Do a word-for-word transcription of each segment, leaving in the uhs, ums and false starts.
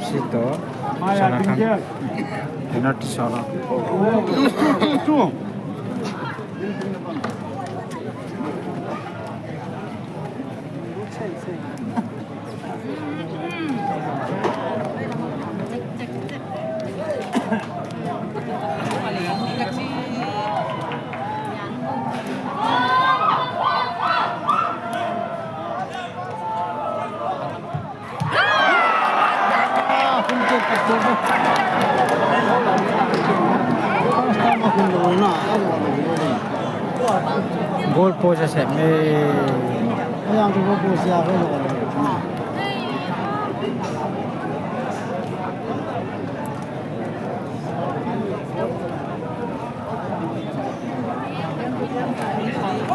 Sito, sana kan penalti sala. Goal post a sep mai.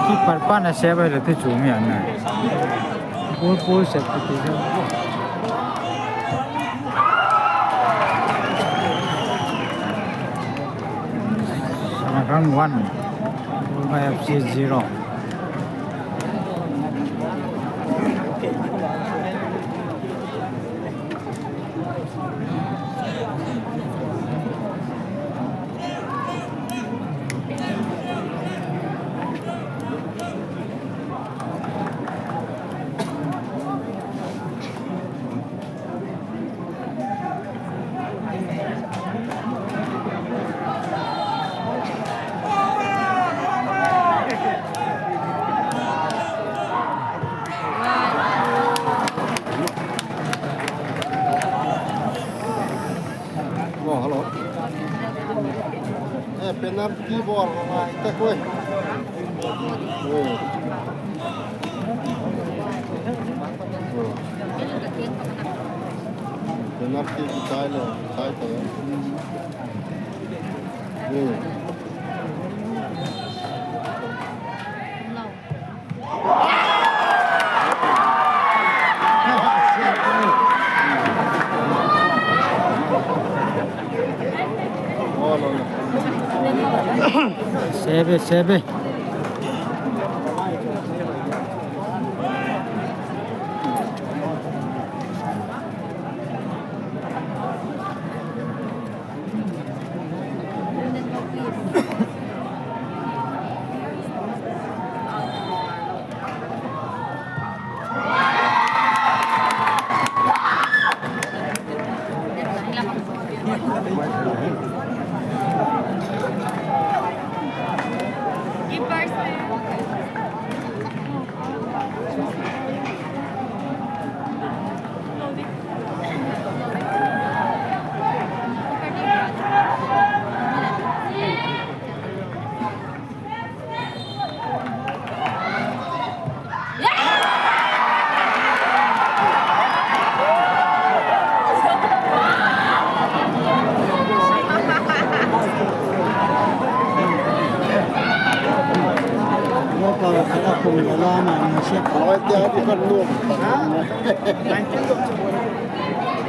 Keeper pana sep ahile tu chu mi an na. Goal post sep tu. Samarkand one, Ulma F C zero. Oh, hello. Eh, penalty bol, ah, tek wei. Oh. Oh. Penalty kitai le, kitai to. Oh. Sebe, sebe.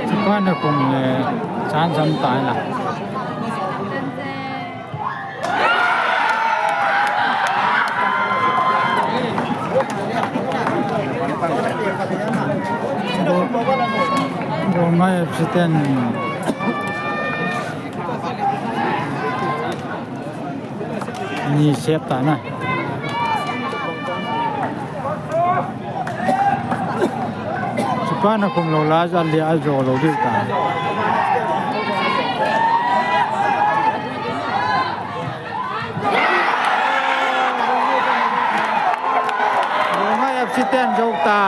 Chupana kumle chan cham taina. Rongmei F C ten ni sep tana. Chupana kumlo la ja le a jo lo di ta. Rongmei F C ten jo ta.